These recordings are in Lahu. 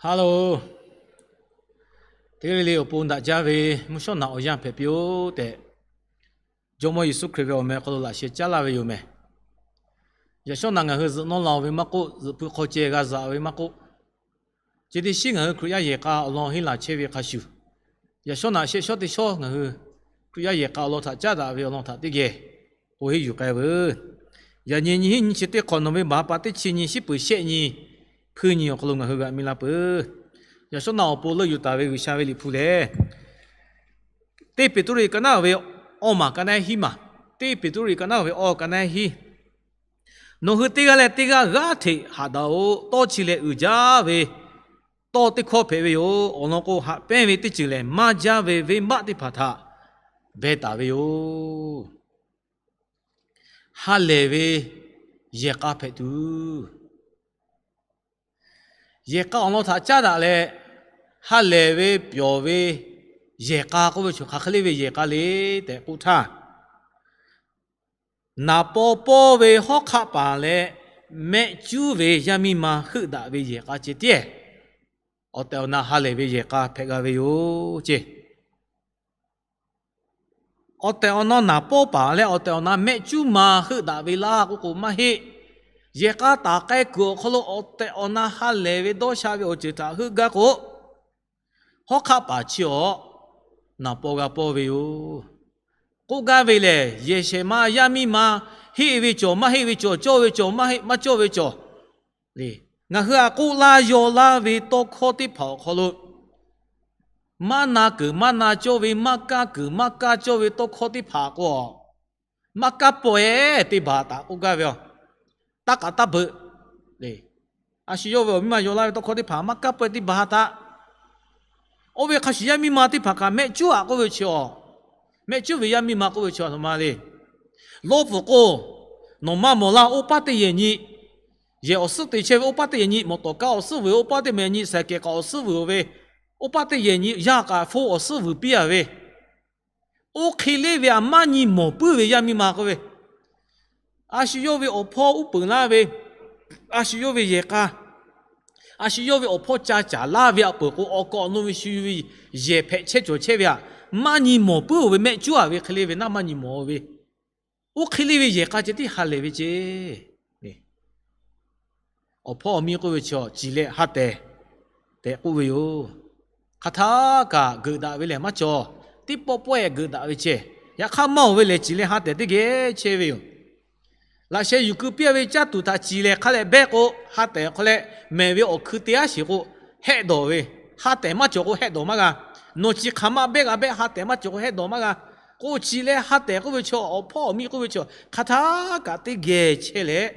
Hello, teˇ g'aˇ le le awˬ pon daꞈ jaˇ ve mvuhˇ shawˉ naꞈ awˬ yanˇ hpehꞈ piˇ-oˆ tehꞈ, Jawˇmawˇ Yeˍsuˆ Hkriꞈ ve awˬ meh awˬ hk'aw lo laꞈ sheh caˉ laˇ ve yoˬ meh. Yaꞈ shawˉ naꞈ ngaˬ hui zuhꞈ nawˇ la-oˬ ve maˇ k'oˆ, zuhꞈ hpu hk'aw ceh g'a zaꞈ ve maˇ k'oˆ, chi teˇ shinˉ ngaˬ hui Hkriꞈ yaˇ yehˬ k'a awˬ lawn henˇ laˬ chehˇ ve hk'a shuˍ, yaꞈ shawˉ naꞈ shehˆ shawˉ teˇ shawˉ ngaˬ hui Hkriꞈ yaˇ yehˬ k'a awˬ lawn htaꞈ caˉ daꞈ ve awˬ lawn htaꞈ teˇ geh k'oˆ henˇ yuˬ k'ai veuˬ. Yaꞈ nyi nyiˇ hinˉ nyiˇ chi teˇ hk'awꞈ nawˬ ve baˬ ha pa teˇ chi nyi shiˉ peuˬ shehˆ nyi hpuiˇ nyi awˬ hk'aw lo ngaˬ hui g'a mi la peuˬ. Yaꞈ shawˉ naꞈ awˬ pon leuˆ yuˬ taˍ ve G'uiˬsha ve liꞈ hpu lehˬ, teˇ Peˍtruˆ ka naˉ ve awˇ maˬ ka naˉ hiˉ maˬ, teˇ Peˍtruˆ ka naˉ ve awˇ ka naˉ hiˉ. Nawˬ hui teˇ g'aˇ leh teˇ g'aˇ g'aˇ hteꞈ haꞈ daꞈ-oꞈ. Tawˇ chi lehˬ uiˍ jaˇ ve tawˇ teˇ hkawˇ hpehꞈ ve yoˬ. Awˬ lawn k'o, haꞈ pehnˇ ve teˇ ceuˬ lehˬ, maˇ jaˇ ve venˇbaˆ teˇ hpaˍ htaꞈ beh taˍ ve yoˬ. Ha lehˬ ve yehˬ k'a hpehꞈ tuˬ, yehˬ k'a awˬ lawn htaꞈ caˉ daꞈ leh, ha lehˬ ve pyawˬ ve yehˬ k'a k'oˆ ve chaw hk'aˬ hk'e le ve yehˬ k'a le tehꞈ k'oˆ htaˇ, naˍ paw pawˇ ve hawˉ hk'aˆ paˍ leh mehˆ cuˉ ve yaˇ miˇ ma heuˆ daꞈ ve yehˬ k'a ceh tiˉ, awˬ tehˬ awˬ na ha lehˬ ve yehˬ k'a hpehꞈ g'a ve yoˬ ceˇ. Awˬ tehˬ awˬ na naˍ pawˇ paˍ leh awˬ tehˬ awˬ na mehˆ cuˉ ma heuˆ daꞈ ve laˇ k'oˆ k'o maˇ heˆ. Yehˬ k'a taˍ k'ai kuiˬ awˬ hk'aw lo awˬ tehˬ awˬ na ha lehˬ ve dawˇ sha ve awˬ ceuˬ htaꞈ heuˆ gaˇ k'o, hawˉ hk'aˆ paˍ chi awˬ naˍ paw g'a pawˇ ve yoˬ. K'oˆ gaˇ ve lehˬ, yehˬ shehˍ ma yaˇ miˇ ma, heˆ ve cawˬ maˇ heˆ ve cawˬ, cawˇ ve cawˬ maˇ heˆ maˇ cawˇ ve cawˬ le. Ngaˬ hui a k'oˆ laˇ yaw laˇ ve tawˇ hkawˇ teˇ hpaˍ awˬ hk'aw lo, maˇ na kuiˬ maˇ na cawˇ ve, maˇ kaˇ kuiˬ maˇ kaˇ cawˇ ve tawˇ hkawˇ teˇ hpaˍ k'o, maˇ kaˇ pawehˇ teˇ baˬ htaꞈ k'oˆ gaˇ ve yoˬ. Taˇ k'aꞈ taˇ beuꞈ le. A shu yawˇ ve awˬ miˇ ma yaw laˇ ve tawˇ hkawˇ teˇ hpaˍ maˇ kaˇ pawehˇ teˇ baˬ htaꞈ, oˇ ve hk'a shuˍ yaˇ miˇ ma teˇ hpaˍ kaꞈ mehˆ cuˉ aꞈ k'oˆ ve chi awˬ, mehˆ cuˉ ve yaˇ miˇ ma k'oˆ ve chi awˬ htoꞈ ma le. Lawˇ pfuhˍ k'o, nawˬ maˇ mawˬ laˇ, oˇ paˉ teˇ yehˬ nyi, yehˬ awˬ suhˉ te chehˇ ve oˇ paˉ teˇ yehˬ nyi, mawˬ tawˍ kaˇ awˬ suhˉ vuiˬ oˇ paˉ teˇ mehˍ nyi, saiˍ kehˬ k'aꞈ awˬ suhˉ vuiˬ ve oˇ paˉ teˇ yehˬ nyi, yaˇ k'aꞈ hpfuhˇ awˬ suhˉ vuiˬ piˇ a ve, oˇ hk'e le ve aꞈ maˇ nyi mawˬ puiˉ ve yaˇ miˇ ma k'oˆ ve, a shu yawˇ ve awˬ hpawˇ uˉ peunˍ laˇ ve, a shu yawˇ ve yehˬ k'a, a shu yawˇ ve awˬ hpawˇ ca caˍ laˇ ve aꞈ peuˬ k'o, awˬ kawꞈ awˬ nu ve shu ve yehˬ hpehꞈ chehˇ cawˬ chehˇ ve aꞈ maˇ nyi mawˬ puiˉ-oˬ ve, mehˆ cuˉ aꞈ ve hk'e le ve naˆ maˇ nyi mawˬ ve, oˇ hk'e le ve yehˬ k'a ceh tiˉ ha lehˬ ve ceˇ. Awˬ hpawˇ awˬ miˇ k'oˆ ve chi awˬ ciˍ leh ha tehˬ tehꞈ k'oˆ ve yoˬ. Hk'aˬ htaˇ kaꞈ geuꞈ daꞈ ve lehˬ maˇ cawˬ. Teˇ pawˆ pawehˇ geuꞈ daꞈ ve ceh. Yaꞈ hk'aˇ maˇ oˬ ve lehˬ, ciˍ leh ha tehˬ teˇ geh chehˇ ve yoˬ. Laꞈ sheh yuˬ keu piˇ ve caˇ tuˬ htaꞈ ciˍ leh hk'a leh behˇ k'o, ha tehˬ hk'aw leh mehˬ ve awˬ hkui te aˉ sheˍ k'o, hehˆ dawˬ ve, ha tehˬ maˇ cawˬ k'o hehˆ dawˬ maˇ g'a. Nawˬ ciˍ hk'aˬ ma behˇ g'a behˆ, ha tehˬ maˇ cawˬ k'o hehˆ dawˬ maˇ g'a. K'o ciˍ leh ha tehˬ k'oˆ ve chi awˬ hpawˇ awˬ miˇ k'oˆ ve chi hk'aˬ htaˇ kaꞈ teˇ geh chehˇ leh,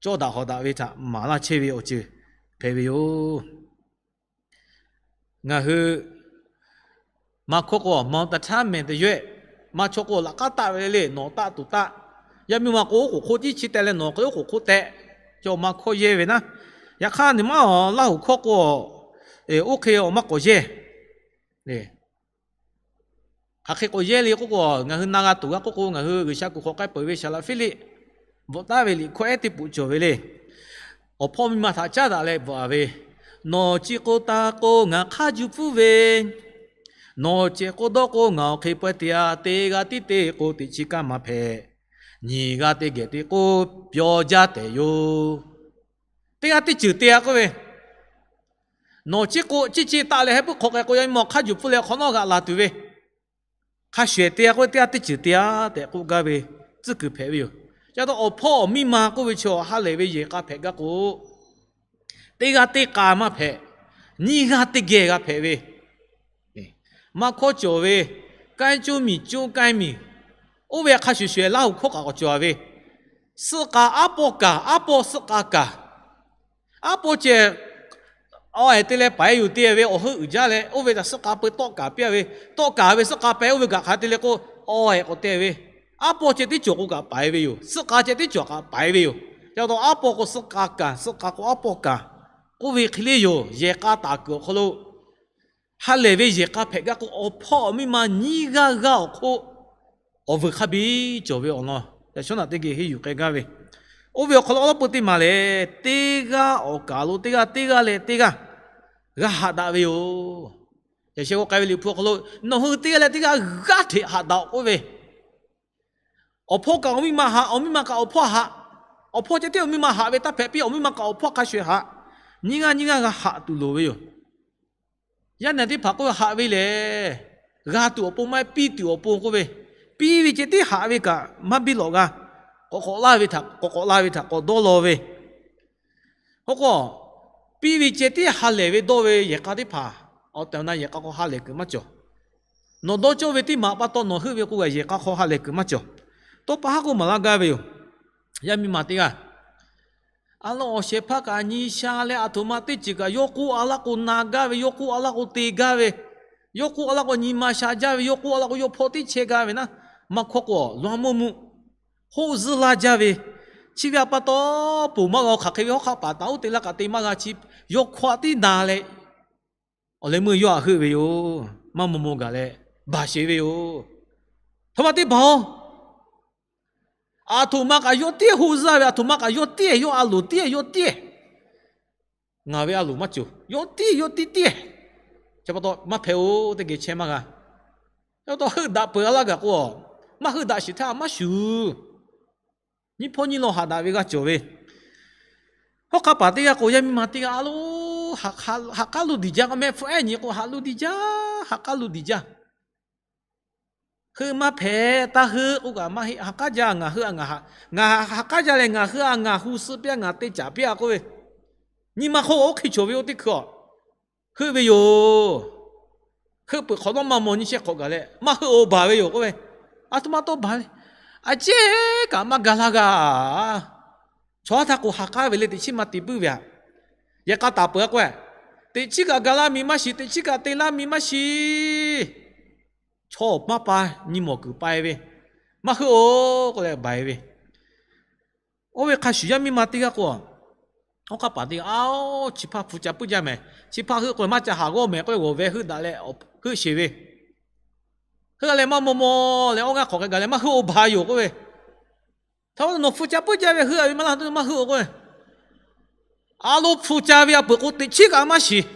cawˇ daꞈ hawˍ daꞈ ve htaꞈ maˍ laˇ chehˇ ve awˬ ceuˬ hpehꞈ ve yoˬ. Ngaˬ hui maˇ hkawˇ k'o, မုန်တထမ်း မုန်တရွဲၣ်, maˇ chawˇ k'o laꞈ k'aˉ taˆ ve le, nawˬ taˆ tuˬ taˆ. Yaˇ miˇ ma k'o oˉ k'oˍ hk'oˆ tiˉ chi teh leh nawˬ hk'e oˉ k'oˍ hk'oˆ teh. Cawˬ maˇ hkawˇ yehˇ ve naˉ. Yaꞈ hk'aˇ, nawˬ maˇ Laˇ huˍ hkawˇ k'o, oˇ hk'e awˬ maˇ k'awꞈ yehˇ. Hk'aˬ hk'e k'awꞈ yehˇ le k'oˆ k'o, ngaˬ hui na g'a tuˬ g'a k'oˆ k'o, ngaˬ hui G'uiˬsha kuˬ hk'awꞈ k'ai peuˬ ve Saˍ laꞈ Hpiˇliˆ bvuhꞈ taˉ ve liꞈ hkawˇ ehˉ teˇ peuˬ cawˬ ve le. Awˬ hpawˇ miˇ ma htaꞈ caˉ daꞈ leh bvuhꞈ a ve, Nawˬ chi k'o taˇ k'o ngaˬ hk'a juˇ pfuhˇ ve, nawˬ cehˬ k'o dawˇ k'o ngaˬ awˬ hk'e pawehˇ te-a. Teˇ g'aˇ tiˉ te k'o teꞈ chi kaˇ maˇ hpehꞈ. Nyiˬ g'aˇ teˇ geh te k'o, pyawˇ jaˇ tehꞈ yoˬ. Teˇ g'aˇ teˇ ceuˬ te-a k'oˆ ve, nawˬ chi k'o chi chi taˆ leh heh puiˉ hk'awꞈ k'ai k'o, yaˇ miˇ ma hk'a juˇ pfuhˇ leh hk'awꞈ nawˉ g'aꞈ laˬ tuˬ ve, hk'a shuˍ ehˍ te-a k'oˆ ve, teˇ g'aˇ teˇ ceuˬ te-a tehꞈ k'oˆ gaˇ ve tcuhˉ kuiˬ hpehꞈ ve yoˬ. Ca taw awˬ hpawˇ awˬ miˇ ma k'oˆ ve chaw ha lehˬ ve yehˬ k'a hpehꞈ gaˇ k'o, teˇ g'aˇ teˇ k'a maˇ hpehꞈ, nyiˇ g'aˇ teˇ geh g'a hpehꞈ ve, maˇ hkawˇ cawˬ ve, kanˉ coˇ miˬ coˇ kanˉ miˬ, oˇ ve hk'a shuˍ shuˍ ehˍ Laˇ huˍ hkawˇ kaꞈ k'awꞈ cawˬ a ve, suhˆ k'a aˉ pawˇ kaˍ, aˉ pawˇ suhˆ k'a kaˍ, aˉ pawˇ ceh awˬ ehˍ te leh paiˍ yoˬ te ve awˬ heuˆ uiˍ jaˇ leh, oˇ ve htaꞈ suhˆ k'a peu tawˆ kaˍ piˇ a ve, tawˆ kaˍ ve suhˆ k'a pehˍ oˇ ve gaꞈ hk'aˬ te leh k'o, awˬ ehˍ k'awꞈ te ve, aˉ pawˇ ceh tiˉ cawˬ k'o kaꞈ paiˍ ve yoˬ. Suhˆ k'a ceh tiˉ cawˬ kaꞈ paiˍ ve yoˬ. Ca taw aˉ pawˇ k'o suhˆ k'a kaˍ, suhˆ k'a k'o aˉ pawˇ kaˍ, k'oˆ ve hk'e le yoˬ. Yehˬ k'a taˍ kuiˬ awˬ hk'aw lo ha lehˬ ve yehˬ k'a hpehꞈ gaˇ k'o, awˬ hpawˇ awˬ miˇ ma nyiˇ g'aˇ g'aˇ awˬ hk'oˆ awˬ vuiˬ hk'a biˇ cawˬ ve awˬ lawn yaꞈ shawˉ naꞈ teˇ geh henˇ yuˬ k'ai gaˇ ve. Oˇ ve awˬ hk'aw lo awˉ lawˉ peu teˇ maˬ lehˬ, teˇ g'aˇ awˬ kaˍ lo teˇ g'aˇ, teˇ g'aˇ leh teˇ g'aˇ g'a haꞈ daꞈ ve yoˬ. Yaꞈ sheh k'o k'ai ve Liꞈ hpu awˬ hk'aw lo, nawˬ hui teˇ g'aˇ leh teˇ g'aˇ g'aˇ hteꞈ haꞈ daꞈ-oꞈ k'oˆ ve, awˬ hpawˇ kaꞈ awˬ miˇ ma haꞈ, awˬ miˇ ma kaꞈ awˬ hpawˇ haꞈ, awˬ hpawˇ ceh tiˉ awˬ miˇ ma haꞈ ve taˇ hpehꞈ piˇ, awˬ miˇ ma kaꞈ awˬ hpawˇ hk'a shuˍ eˬ haꞈ, nyiˇ g'aˇ nyiˇ g'aˇ g'a haꞈ tuˬ loˍ ve yoˬ. Yaˇ naˬ teˇ hpaˍ k'oˆ ve, haꞈ ve lehˬ, g'a tuˬ awˬ pon maˇ heˆ, piˇ tuˬ awˬ pon k'oˆ ve, piˇ ve ceh tiˉ haꞈ ve kaꞈ maˇ biˇ lawꞈ g'a. K'awꞈ k'awꞈ laˇ ve htaꞈ k'awꞈ k'awꞈ la ve htaꞈ k'awꞈ dawˇ law ve, k'o k'o, piˇ ve ceh tiˉ ha lehˬ ve dawˇ ve yehˬ k'a teˇ hpaˍ, awˬ tehˬ awˬ na yehˬ k'a hk'aw ha lehˬ kuiˬ maˇ cawˬ. Nawˬ dawˇ cawˇ ve tiˉ maꞈ pa taw nawˬ heuˆ ve k'o, yehˬ k'a hk'aw ha lehˬ kuiˬ maˇ cawˬ. Tawˇ pa haˉ k'oˆ maˍ laˇ gaˇ ve yoˬ. Yaˇ miˇ ma teˇ g'aˇ, a lo awˬ shehˍ hpaˇ kaꞈ nyi sha leh aˬ htoꞈ ma teˇ ceuˬ kaꞈ yawˇ k'oˆ a laˇ k'o na gaˇ ve, yawˇ k'oˆ a laˇ k'o te gaˇ ve, yawˇ k'oˆ a laˇ k'o nyi ma sha jaˇ ve, yawˇ k'oˆ a laˇ k'o yawˇ hpawˇ tiˉ chehˇ gaˇ ve naˉ, maˇ hkawˇ k'o lawn mawˇ mvuhˇ hoˆ zuhˇ laˇ jaˇ ve, chi ve a pa taw ponˬ maˇ g'a-o. Hk'aˬ hk'e ve hawˉ hk'aˆ paˍ taˍ oˉ te laˇ kaꞈ te maˇ g'a, chi yawˇ hkawˇ tiˉ na leh, awˬ leh meuˇ yawˇ htaꞈ heuˆ ve yoˬ. Maˇ maw maw gaˬ leh baˬ sheˍ ve yoˬ. Htoꞈ ma teˇ baˬ-oˬ, aˬ htoꞈ ma kaꞈ yawˇ tiˉ hoˆ zuhˇ ve, aˬ htoꞈ ma kaꞈ yawˇ tiˉ, yawˇ a loˍ tiˉ, yawˇ tiˉ, ngaˬ ve a loˍ maˇ cawˬ, yawˇ tiˉ yawˇ tiˉ tiˉ. Chi pa taw maˇ hpehꞈ-oˬ, teˇ geh chehˇ maˇ g'a. Chi pa taw heuˆ daꞈ peuˬ a laˇ gaˬ k'o, maˇ heuˆ daꞈ shiˍ htaˇ maˇ shuˍ. Nyiˇ hpawˇ nyiˇ law haꞈ daꞈ ve g'a cawˬ ve. Hawˉ hk'aˆ paˍ teˇ g'aˇ k'o, yaˇ miˇ ma teˇ g'aˇ a lo, ha k'aˉ lo diˬ jaˇ k'o, mehˆ hpfuhˇ ehˉ nyi k'o ha lo diˬ jaˇ, ha k'aˉ lo diˬ jaˇ. Heuˆ maˇ hpehꞈ, taˇ heuˆ k'oˆ kaꞈ maˇ heˆ. Ha k'aˉ jaˇ, ngaˬ heuˆ, ngaˬ ha k'aˉ jaˇ leh ngaˬ heuˆ a, ngaˬ hu suhˆ piˇ a, ngaˬ te caˍ piˇ a k'oˆ ve, nyi ma hk'oˆ oˇ hk'e cawˬ ve oˇ teˇ hkui-a. Heuˆ ve yoˬ. Heuˆ peuˬ hk'awꞈ nawˉ maˇ maw nyi shehˆ hk'awꞈ gaˬ leh, maˇ heuˆ-oˬ, baˬ ve yoˬ k'oˆ ve, a htoꞈ ma tawˇ baˬ le. A cehˉ kaꞈ maˇ ga laˇ g'a. Chaw haˉ htaˇ k'o ha k'aˉ ve le, teꞈ chiˉ maˇ te puiˉ ve aꞈ. Yehˬ k'a taˍ peuˬ a k'o, teꞈ chiˉ kaꞈ ga laˇ mi maˇ shiˍ, teꞈ chiˉ kaꞈ te laˇ mi maˇ shiˍ. Chaw maˇ pa, nyi mawˬ kuiˬ pai ve, maˇ heuˆ-oˬ k'oˆ leh baˬ ve. Oˇ ve hk'a shuˍ yaˇ miˇ ma teˇ g'aˇ k'o, hawˉ hk'aˆ paˍ teˇ g'aˇ, a, chi hpaˇ hpu ca puiˉ jaˇ mehˍ, chi hpaˇ heuˆ k'o maˇ ca haˍ g'awˇ mehˍ k'oˆ ve, g'awˬ ve heuˆ daꞈ leh heuˆ sheˍ ve. Heuˆ leh maˇ maw maw leh awˇ g'aˇ hk'awꞈ k'ai gaˬ leh, maˇ heuˆ-oˬ, baˬ yoˬ k'oˆ ve. Htaꞈ pa taw nawˬ hpu ca puiˉ jaˇ ve heuˆ-a ve maˇ laˇ, maˇ heuˆ-oˬ k'oˆ ve. A lo hpu ca ve a peuˬ k'o, teꞈ chiˉ kaꞈ maˇ shiˍ.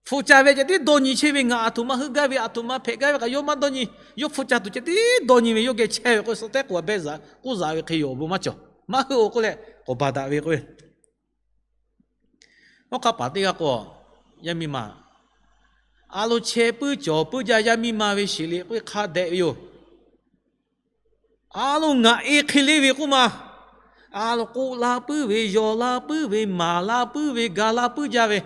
Hpu ca ve ceh tiˉ dawˇ nyi chehˇ ve, ngaˬ aˬ htoꞈ ma heuˆ gaˇ ve, aˬ htoꞈ ma hpehꞈ gaˇ ve kaꞈ yawˇ maˇ dawˇ nyi. Yawˇ hpu ca tuˬ ceh tiˉ dawˇ nyi ve, yawˇ geh chehˇ ve k'o, suh tehˉ k'o a behˇ zaꞈ k'oˆ zaꞈ ve hk'e yoˬ, awˬ bon maˇ cawˬ. Maˇ heuˆ-oˬ k'oˆ leh k'awꞈ baˬ daꞈ ve k'oˆ ve. Hawˉ hk'aˆ paˍ teˇ g'aˇ k'o, yaˇ miˇ ma, a lo chehˇ puiˉ cawˬ puiˉ jaˇ yaˇ miˇ ma ve sheˍ liꞈ k'oˆ ve hk'a dehꞈ ve yoˬ. A lo ngaˬ e hk'e le ve k'oˆ ma, a lo k'oˆ la puiˉ ve, yaw la puiˉ ve, maˍ la puiˉ ve, ga la puiˉ jaˇ ve,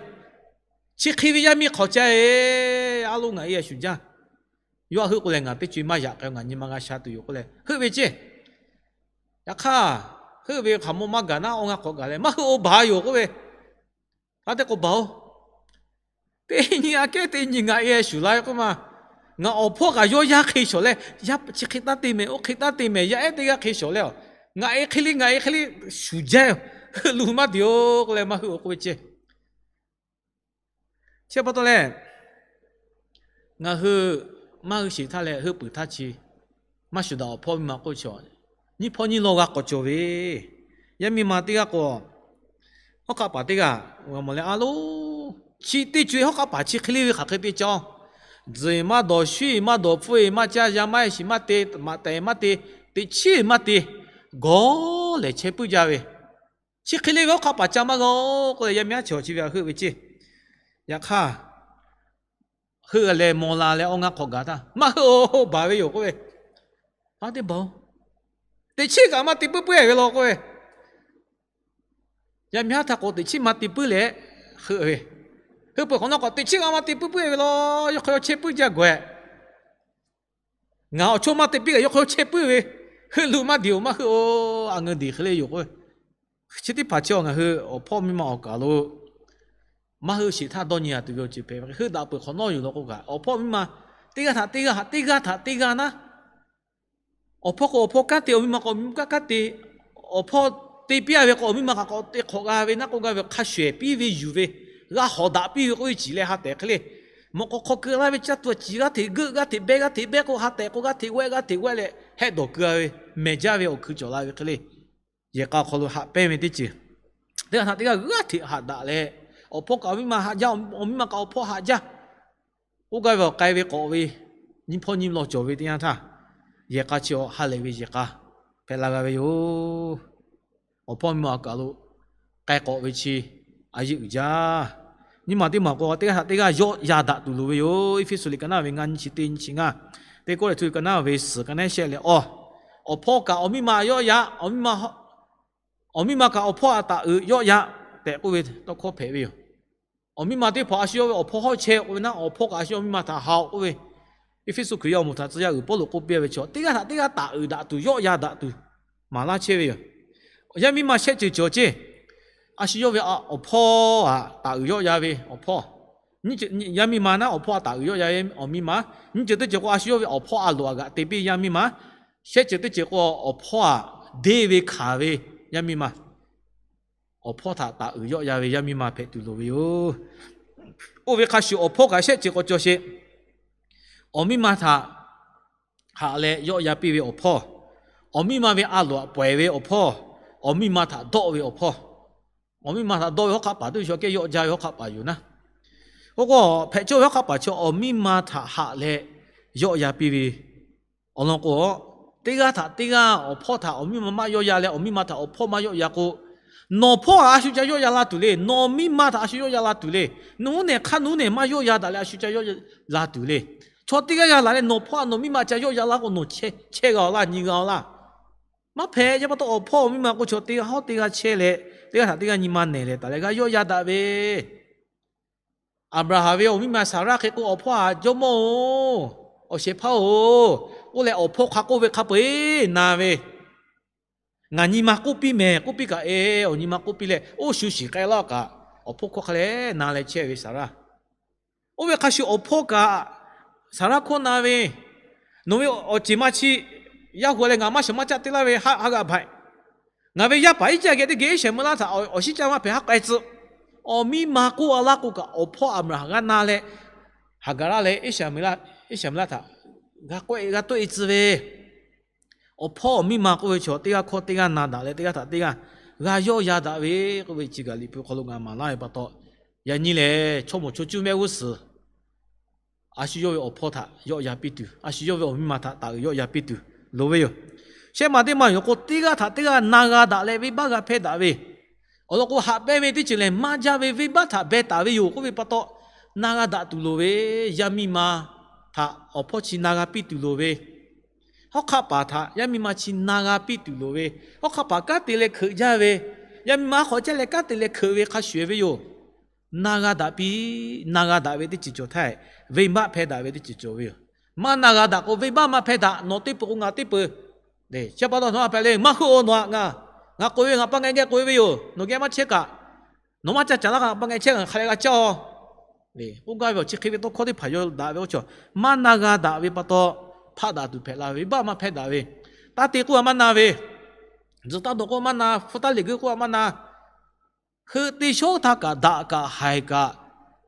chi hk'e ve yaˇ miˇ hk'awꞈ ca e. A lo ngaˬ e a shuˍ jaˇ. Yawˇ heuˆ k'oˆ leh, ngaˬ teˇ co e maˇ yaꞈ k'ai, ngaˬ nyi ma g'a sha tuˬ yoˬ k'oˆ leh heuˆ ve ceˇ. Yaꞈ hk'aˇ, heuˆ ve hk'aˬ maw maˇ gaˬ naˉ, awˇ g'aˇ hk'awꞈ gaˬ leh, maˇ heuˆ-oˬ, baˬ yoˬ k'oˆ ve. Hk'a te k'o baˬ-oˬ. Teˇ nyi aꞈ kehˉ teˇ nyi ngaˬ e a shuˍ la ve k'oˆ ma, ngaˬ awˬ hpawˇ kaꞈ yawˇ yaˇ hk'e shawˍ leh, yaˇ chi hk'e taˇ te mehˍ, oˇ hk'e taˇ te mehˍ, yaˇ ehˉ teˇ g'aˇ hk'e shawˍ leh, ngaˬ e hk'e le, ngaˬ e hk'e le shuˍ jaˇ, heuˆ lo maˇ te-oˬ k'oˆ leh maˇ heuˆ-oˬ k'oˆ ve ceˇ. Chi pa taw leh, ngaˬ hui maˇ hui sheˍ htaˇ leh heuˆ peuˬ htaˇ chi maˇ shuˍ daꞈ awˬ hpawˇ miˇ ma k'oˆ ve chaw, nyiˇ hpawˇ nyiˇ law g'a k'awꞈ cawˬ ve. Yaˇ miˇ ma teˇ g'aˇ k'o, hawˉ hk'aˆ paˍ teˇ g'aˇ g'a mawˬ leh, a lo, chi teˇ co e hawˉ hk'aˆ paˍ chi hk'e le ve hk'aˬ hk'e te caˇ-oˬ. Tzuhˬ e maˇ dawˬ, shuˉ e maˇ dawˬ, hpfuhˇ e maˇ caˇ, yaˇ maˇ e shiˍ maˇ te, maꞈ tehˬ maˇ te, teꞈ chiˉ maˇ te, gawˬ lehˬ chehˇ puiˉ jaˇ ve. Chi hk'e le ve hawˉ hk'aˆ paˍ ca maˇ g'a-oˬ k'oˆ leh, yaˇ miˇ haˉ chi awˬ chi ve a heuˆ ve ceˇ. Yaꞈ hk'aˇ, heuˆ leh maw la leh awˇ g'aˇ hk'awꞈ gaˬ htaˇ, maˇ heuˆ-oˬ, baˬ ve yoˬ k'oˆ ve. Aˉ teˇ baˬ-oˬ, teꞈ chiˉ kaꞈ maˇ te puiˉ puiˉ-e ve law k'oˆ ve. Yaˇ miˇ haˉ htaꞈ k'o teꞈ chiˉ maˇ te puiˉ leh heuˆ ve. Heuˆ peuˬ hk'awꞈ nawˉ k'o teꞈ chiˉ kaꞈ maˇ te puiˉ puiˉ-e ve law, yawˇ hk'aw yawˇ chehˇ puiˉ jaˇ gawˬ-e. Ngaˬ awˬ chawˇ maˇ te piˇ kaꞈ yawˇ hk'aw yawˇ chehˇ puiˉ ve, heuˆ lo maˇ deˬ-oˬ, maˇ heuˆ-oˬ, a ngeu deˬ hk'e le yoˬ k'oˆ ve. Chi teˇ hpaˍ chi ngaˬ hui awˬ hpawˇ miˇ ma awˬ kaˬ lo maˇ heuˆ sheˍ htaˇ dawˇ nyi a tuˬ ve awˬ ceuˬ hpehꞈ ve. Heuˆ daꞈ peuˬ hk'awꞈ nawˉ yoˬ law k'o kaꞈ, awˬ hpawˇ miˇ ma teˇ g'aˇ htaꞈ teˇ g'aˇ haꞈ, teˇ g'aˇ htaꞈ teˇ g'aˇ naˉ, awˬ hpawˇ k'o awˬ hpawˇ kanˉ te, awˬ miˇ ma k'o awˬ miˇ ma kanˉ te, awˬ hpawˇ te piˇ-a ve k'o awˬ miˇ ma kaꞈ k'awꞈ te hk'awꞈ g'a ve naˉ k'oˆ gaˇ ve, hk'a shuˍ ehˍ piˇ ve yuˬ ve, g'a hawˍ daꞈ piˇ ve k'oˆ ve ciˬ leh ha tehˬ hk'e le. Mawꞈ k'aw hk'aw keu laˇ ve caˇ tuˬ ciˬ g'aˇ hteꞈ geuˆ, g'aˇ hteꞈ behˇ, g'aˇ hteꞈ behˇ k'o ha tehˬ k'o g'aˇ hteꞈ wehˆ, g'aˇ hteꞈ wehˆ leh hehˆ dawˬ keu-a ve, mehˬ jaˇ ve awˬ hkui cawˬ la ve hk'e le. Yehˬ k'a awˬ hk'aw lo haꞈ pehnˇ ve teˇ ceuˬ, teˇ g'aˇ htaꞈ teˇ g'aˇ g'aˇ hteꞈ haꞈ daꞈ leh, Awˬ hpawˇ kaꞈ awˬ miˇ ma haꞈ jaˇ, awˬ miˇ ma kaꞈ awˬ hpawˇ haꞈ jaˇ. Oˇ gaˇ ve awˬ k'ai ve k'awꞈ ve nyiˇ hpawˇ nyiˇ lawˬ cawˬ ve teˇ yanˇ htaˇ, yehˬ k'a chi awˬ ha lehˬ ve yehˬ k'a hpehꞈ la g'a ve yoˬ. Awˬ hpawˇ miˇ ma kaꞈ lo k'ai k'awꞈ ve chi a yeˇ uiˍ jaˇ. Nyiˇ maˬ teˇ maˬ k'o teˇ g'aˇ htaꞈ teˇ g'aˇ yawˆ yan daꞈ tuˬ loˍ ve yoˬ. Eˇfeˇsuꞈ liꞈ ka naˇ ve ngaˇ nyiˇ chi teˇ nyiˇ chi ngaˇ, teˇ kawˇ leh htu ka naˇ ve suhˍ ka naˉ shehˆ leh awˬ, awˬ hpawˇ kaꞈ awˬ miˇ ma yawˆ yan, awˬ miˇ ma kaꞈ awˬ hpawˇ a taˍ uiˍ yawˆ yan tehꞈ k'oˆ ve tawˇ hkawˇ hpehꞈ ve yoˬ. Awˬ miˇ ma teˇ hpaˍ a shu yawˇ ve awˬ hpawˇ hawˉ chehˇ k'oˆ ve naˉ, awˬ hpawˇ kaꞈ a shu yawˇ miˇ ma htaꞈ haꞈ-oꞈ k'oˆ ve, Eˇfeˇsuꞈ Hkriꞈ yaˇ awˬ moˍ htaꞈ tcuh yaˇ uiˍ Pawˇluꞈ k'oˆ piˇ ve chaw, teˇ g'aˇ htaꞈ teˇ g'aˇ taˍ uiˍ daꞈ tuˬ, yawˆ yan daꞈ tuˬ maˍ laˇ chehˇ ve yoˬ. Yaˇ miˇ ma shehˆ ceuˬ cawˬ ceˇ. A shu yawˇ ve awˬ hpawˇ htaꞈ taˍ uiˍ yawˆ yan ve awˬ hpawˇ, yaˇ miˇ ma naˉ awˬ hpawˇ htaꞈ taˍ uiˍ yawˆ yan ve awˬ miˇ ma, nyiˇ ceuˬ teˇ ceuˬ k'o a shu yawˇ ve awˬ hpawˇ a loˍ htaꞈ g'aꞈ te piˇ yaˇ miˇ ma, shehˆ ceuˬ teˇ ceuˬ k'o awˬ hpawˇ htaꞈ deˇ ve hkanˍ ve yaˇ miˇ ma, awˬ hpawˇ htaꞈ taˍ uiˍ yawˆ yan ve yaˇ miˇ ma hpehꞈ tuˬ loˍ ve yoˬ. Oˇ ve hk'a shuˍ awˬ hpawˇ kaꞈ shehˆ ceuˬ k'awꞈ cawˬ sheˍ. Awˬ miˇ ma htaꞈ haꞈ leh yawˆ yan piˇ ve awˬ hpawˇ, awˬ miˇ ma ve a loˍ htaꞈ pawehˬ ve awˬ hpawˇ, awˬ miˇ ma htaꞈ dawˆ ve awˬ hpawˇ, awˬ miˇ ma htaꞈ dawˆ ve hawˉ hk'aˆ paˍ tuˬ shu kehˉ yawˆ jaˇ ve hawˉ hk'aˆ paˍ yoˬ naˉ. Oˇ k'o hpehꞈ cawˇ ve hawˉ hk'aˆ paˍ chaw awˬ miˇ ma htaꞈ haꞈ leh yawˆ yan piˇ ve awˬ lawn k'o, teˇ g'aˇ htaꞈ teˇ g'aˇ awˬ hpawˇ htaꞈ awˬ miˇ ma maˇ yawˆ yan leh awˬ miˇ ma htaꞈ awˬ hpawˇ maˇ yawˆ yan k'o, nawˬ hpawˇ htaꞈ a shu ca yawˆ yan la tuˬ le. Nawˬ miˇ ma htaꞈ a shu yawˆ yan la tuˬ le. Nawˬ hui nehˬ hk'aˇ nawˬ hui nehˬ maˇ yawˆ yan daꞈ leh a shu ca yawˆ la tuˬ le. Chaw teˇ g'aˇ g'a laˬ leh nawˬ hpawˇ htaꞈ nawˬ miˇ ma ca yawˆ yan la k'o, nawˬ chehˇ g'a-oˬ laˇ, nyi g'a-oˬ laˇ. Maˇ hpehꞈ. Chi pa taw awˬ hpawˇ awˬ miˇ ma k'o chaw teˇ g'aˇ hawˉ teˇ g'aˇ chehˇ leh teˇ g'aˇ htaꞈ teˇ g'aˇ nyi ma nehˬ leh taˍ leh g'a yawˆ yan daꞈ ve Aˍbraˍhanˍ ve awˬ miˇ ma Saˍraˆ hk'e k'o, awˬ hpawˇ htaꞈ, Jawˇmawˇ-oˬ, awˬ shehˍ hpaˇ-oˬ, k'oˆ leh awˬ hpawˇ hk'a k'oˆ ve hk'a peu-eˬ na ve, Ngaˬ nyi ma k'oˆ piˇ mehˍ k'oˆ piˇ kaꞈ, e, awˬ nyi ma k'oˆ piˇ leh, oˇ shu shiˍ k'ai laˇ kaꞈ, awˬ hpawˇ hkawˇ hk'a leh na leh chehˇ ve Saˍraˆ. Oˇ ve hk'a shuˍ awˬ hpawˇ kaꞈ Saˍraˆ hkawˇ na ve, Nawˬ ve awˬ ceˬ ma chi yaˇ hu leh ngaˬ maˇ shawˍ maˇ caˆ te laˇ ve, haˆ haˆ g'a hpehꞈ. Ngaˬ ve yaˇ paˍ Iˉcaˆ geh teˇ geh Iˉsaˍmeˍlaˆ htaꞈ awˬ shiˉ caˇ maˇ hpehꞈ haˉ k'ai tcuh. Awˬ miˇ ma k'oˆ a laˇ k'o kaꞈ, awˬ hpawˇ Aˍbraˍhanˍ g'a na leh Haˍgaˍraˆ leh Iˉsaˍmeˍlaˆ htaꞈ g'a k'oˆ g'a tawˆ e tcuh ve, awˬ hpawˇ awˬ miˇ ma k'oˆ ve chaw teˇ g'aˇ hkawˇ teˇ g'aˇ na daꞈ leh teˇ g'aˇ htaꞈ teˇ g'aˇ g'a yawˆ yan daꞈ ve k'oˆ ve chi kaꞈ Liꞈ hpu hk'aw lo ngaˬ maˍ laˇ ve pa taw, yaꞈ nyi lehˬ chaw mawˬ chaw cuˇ mehˆ g'uˇ suhˍ a shu yawˇ ve awˬ hpawˇ htaꞈ yawˆ yan piˇ tuˬ, a shu yawˇ ve awˬ miˇ ma htaꞈ taˍ uiˍ yawˆ yan piˇ tuˬ loˍ ve yoˬ. Shehˆ ma teˇ ma yoˬ k'o, teˇ g'aˇ htaꞈ teˇ g'aˇ na g'a daꞈ leh venˇbaˆ g'a hpehˇ daꞈ ve, awˬ lawn k'o, haꞈ pehnˇ ve teˇ ceuˬ lehˬ maˇ jaˇ ve venˇbaˆ htaꞈ beh taˍ ve yoˬ k'oˆ ve pa taw, na g'a daꞈ tuˬ loˍ ve, yaˇ miˇ ma htaꞈ awˬ hpawˇ chi na g'a piˇ tuˬ loˍ ve, hawˉ hk'aˆ paˍ htaꞈ yaˇ miˇ ma chi na g'a piˇ tuˬ loˍ ve, hawˉ hk'aˆ paˍ kanˉ te leh hkeuꞈ jaˇ ve, yaˇ miˇ ma a hk'awꞈ caˇ leh kanˉ te leh hkeuꞈ ve hk'a shuˍ ve yoˬ. Na g'a daꞈ piˇ, na g'a daꞈ ve teˇ ceuˬ cawˬ htaˇ, venˇbaˆ hpehˇ daꞈ ve teˇ ceuˬ cawˬ ve yoˬ. Maˇ na g'a daꞈ k'o, venˇbaˆ maˇ hpehˇ daꞈ, nawˬ teˇ peuˬ k'o ngaˬ teˇ peuˬ. Chi pa taw nawˬ a hpehꞈ le, maˇ heuˆ-oˬ nawˬ htaꞈ ngaˬ, ngaˬ k'oꞈ-e ve ngaˬ pa ngeh geh k'oꞈ-e ve yoˬ. Nawˬ geh maˇ chehˇ kaꞈ, nawˬ maˇ ca caˍ laˇ kaꞈ ngaˬ pa ngeh chehˇ kaꞈ hk'a leh g'a caˇ-oˬ. K'oˆ gaˇ ve awˬ chi hk'e ve tawˇ hkawˇ teˇ hpaˍ yaw daꞈ ve oˇ chaw, maˇ na g'a daꞈ ve pa taw, hpaˆ daꞈ tuˬ hpehꞈ la ve, venˇbaˆ maˇ hpehˇ daꞈ ve, taˇ te k'oˆ a maˇ na ve, tzuhˬ taˇ dawˬ k'oˆ a maˇ na, hpu taˇ liꞈ geuˆ k'oˆ a maˇ na, heuˆ te shawˉ htaˇ kaꞈ daꞈ kaꞈ haiˬ kaꞈ,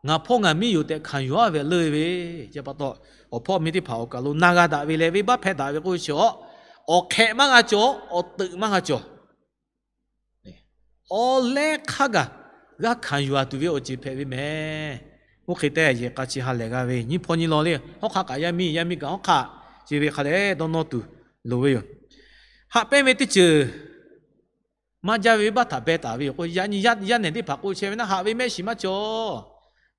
ngaˬ hpawˇ ngaˬ miˇ yoˬ tehꞈ hkanˍ yuˬ-a ve leuˇ ve, chi pa taw, awˬ hpawˇ miˇ teˇ hpaˍ awˬ kaˬ lo na g'a daꞈ ve leh venˇbaˆ hpehˇ daꞈ ve k'oˆ ve chi, awˬ hk'ehꞈ maˇ g'a cawˬ, awˬ teuꞈ maˇ g'a cawˬ. Awˬ leh hk'a gaˬ g'a hkanˍ yuˬ-a tuˬ ve awˬ ceuˬ hpehꞈ ve mehˍ. Oˇ hk'e te yehˬ k'a chi ha lehˬ g'a ve, nyiˇ hpawˇ nyiˇ law le, hawˉ hk'aˆ kaꞈ yaˇ miˇ, yaˇ miˇ kaꞈ hawˉ hk'aˆ, chi ve hk'a leh dawˇ nawˇ tuˬ loˍ ve yoˬ. Haꞈ pehnˇ ve teˇ ceuˬ maˇ jaˇ ve venˇbaˆ htaꞈ beh taˍ ve yoˬ k'o, yaꞈ nyi yaˇ nehˬ teˇ hpaˍ k'oˆ chehˇ ve naˉ, haꞈ ve mehˆ shiˍ maˇ cawˬ.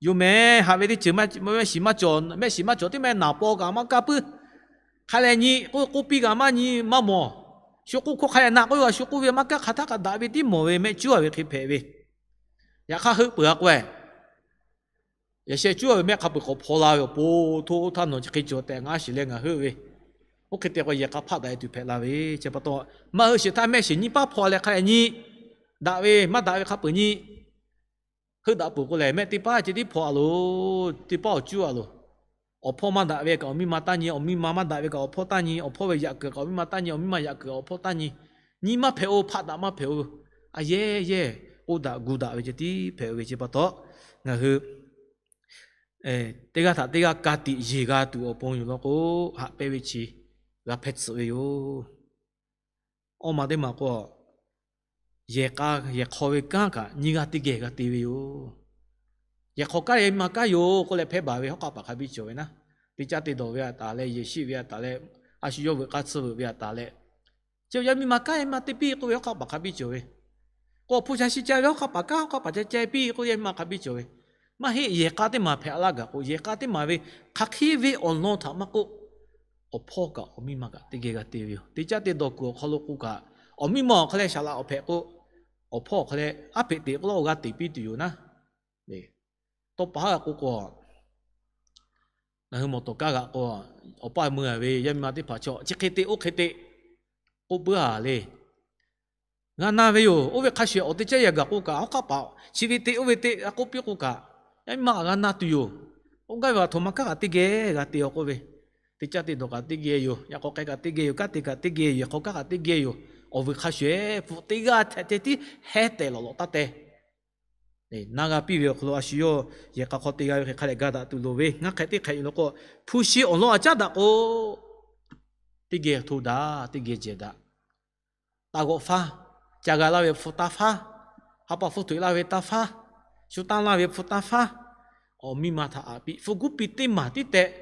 Yoˬ mehˍ, haꞈ ve teˇ ceuˬ mehˆ shiˍ maˇ cawˬ, mehˆ shiˍ maˇ cawˬ teˇ mehˆ naˍ paw kaꞈ maˇ kaˇ puiˉ. Hk'a leh nyi k'oˆ k'oˆ piˇ kaꞈ maˇ nyi maˇ mawˬ. Shu k'oˆ hkawˇ hk'a leh naꞈ k'oˆ ve, shu k'oˆ ve maˇ kaˇ hk'aˬ htaˇ kaꞈ daꞈ ve tiˉ mawˬ ve mehˆ cuˉ-a ve hk'e hpehꞈ ve. Yaꞈ hk'aˇ heuˆ peuˬ-a k'o, yaꞈ sheh cuˉ-a ve mehˆ hk'a peuˬ k'awꞈ hpaw la ve awˬ pon hto oˇ htaˇ nawˬ chi hk'e cawˬ tehꞈ ngaˬ a shiˍ leh ngaˬ heuˆ ve. Oˇ hk'e te k'o yehˬ k'a hpaˆ daꞈ-e tuˬ hpehꞈ la ve, chi pa taw, maˇ heuˆ sheˍ htaˇ mehˆ shiˍ nyiˇ paˉ hpaw leh hk'a leh nyi, daꞈ ve maˇ daꞈ ve hk'a peuˬ nyi, heuˆ daꞈ peuˬ k'o lehˬ mehˆ teˇ paˉ ceh tiˉ hpaw-a loˬ, teˇ paˉ awˬ cuˉ-a loˬ. Awˬ hpawˇ maˇ daꞈ ve kaꞈ awˬ miˇ ma taˇ nyi, awˬ miˇ ma maˇ daꞈ ve kaꞈ awˬ hpawˇ taˇ nyi, awˬ hpawˇ ve yaꞈ kuiˬ kaꞈ awˬ miˇ ma taˇ nyi, awˬ miˇ ma yaꞈ kuiˬ kaꞈ awˬ hpawˇ taˇ nyi. Nyi maˇ hpehꞈ-oˬ, hpaˆ daꞈ maˇ hpehꞈ-oˬ, a yehˉ yehˇ k'oˆ daꞈ gu daꞈ ve ceh tiˉ hpehꞈ ve, chi pa taw, ngaˬ hui teˇ g'aˇ htaꞈ teˇ g'aˇ ka tiꞈ yeˬ g'a tuˬ awˬ pon yoˬ law k'o, haꞈ pehnˇ ve chi g'a hpehˇ tsuhꞈ ve yoˬ. Awˇ ma teˇ maˬ k'o, yehˬ k'a yehˬ hk'aw ve kanˉ kaꞈ nyiˇ g'aˇ teˇ geh g'a te ve yoˬ. Yehˬ hk'aw kaˉ yaˇ miˇ ma kanˉ yoˬ k'oˆ leh hpehˇ baˬ ve hawˉ hk'aˆ paˍ hk'a biˇ cawˬ ve naˉ. Teˇ caˇ te dawˬ ve a taˍ leh, yehˬ shiˆ ve a taˍ leh, a shu yawˇ veuꞈ k'aˇ tsuhˇ veuꞈ ve a taˍ leh, chi yaˇ miˇ ma kanˉ yaˇ miˇ ma te piˇ k'oˆ ve hawˉ hk'aˆ paˍ hk'a biˇ cawˬ ve. K'o awˬ hpu sha shi ca ve hawˉ hk'aˆ paˍ kanˉ hawˉ hk'aˆ paˍ ca ceh piˇ k'oˆ yaˇ miˇ ma hk'a biˇ cawˬ ve. Maˇ heˆ, yehˬ k'a teˇ maˬ hpehꞈ laˇ gaˬ k'o, yehˬ k'a teˇ maˬ ve hk'aˬ hk'e ve awˬ lawn htaꞈ maˇ k'oˆ, awˬ hpawˇ kaꞈ awˬ miˇ ma kaꞈ teˇ geh g'a te ve yoˬ. Teˇ caˇ te dawˬ kuiˬ awˬ hk'aw lo k'o kaꞈ, awˬ miˇ ma awˬ hk'aw leh saˍ laꞈ awˬ hpehꞈ k'o, awˬ hpawˇ awˬ hk'aw leh aˉ hpeꞈ teꞈ k'oˆ laˇ-o g'a te piˇ tuˬ yoˬ naˉ. Tawˇ pa haˉ g'a k'oˆ k'o, ngaˬ hui mawˬ tawˍ kaˇ g'aꞈ k'o, awˬ paˇ mui a ve yaˇ miˇ ma teˇ hpaˍ chaw chi hk'e te oˇ hk'e te k'oˆ puiˉ a le. G'a na ve yoˬ. Oˇ ve hk'a shuˍ awˬ teˇ caˇ yaꞈ gaˬ k'oˆ kaꞈ, hawˉ hk'aˆ paˍ chi ve te oˇ ve te a k'oˆ piˇ k'o kaꞈ, yaˇ miˇ ma kaꞈ g'a na tuˬ yoˬ. Oˇ gaˇ ve a htoꞈ ma kanˉ kaꞈ teˇ geh g'a te-a k'oˆ ve, teˇ caˇ te dawˬ kaꞈ teˇ geh yoˬ. Yaꞈ k'aw k'ai kaꞈ teˇ geh yoˬ. Kanˉ te kaꞈ teˇ geh yoˬ. Yehˬ hk'aw kaˇ kaꞈ teˇ geh yoˬ. Awˬ vuiˬ hk'a shuˍ ehˉ hpu teˇ g'aˇ htaꞈ ceh tiˉ heh tehꞈ lawꞈ lawꞈ taˇ te. Na g'a piˇ ve awˬ hk'aw lo a shu yawˇ yehˬ k'a hk'aw te g'a ve hk'e hk'a leh ga daꞈ tuˬ loˍ ve. Ngaˇ hk'ehꞈ teˇ hk'ehꞈ yoˬ law k'o, hpu shi awˬ lawn a caˉ daꞈ k'o, teˇ geh hto daꞈ, teˇ geh jehˬ daꞈ. Taˇ g'awˆ faˉ, ca g'a laˇ ve hpu taˇ faˉ, ha pa hpu htoꞈ laˇ ve taˇ faˉ, shu tanˇ laˇ ve hpu taˇ faˉ, awˬ miˇ ma htaꞈ aꞈ piˇ. Hpu guˉ piˇ teˇ maˬ tiˉ tehꞈ,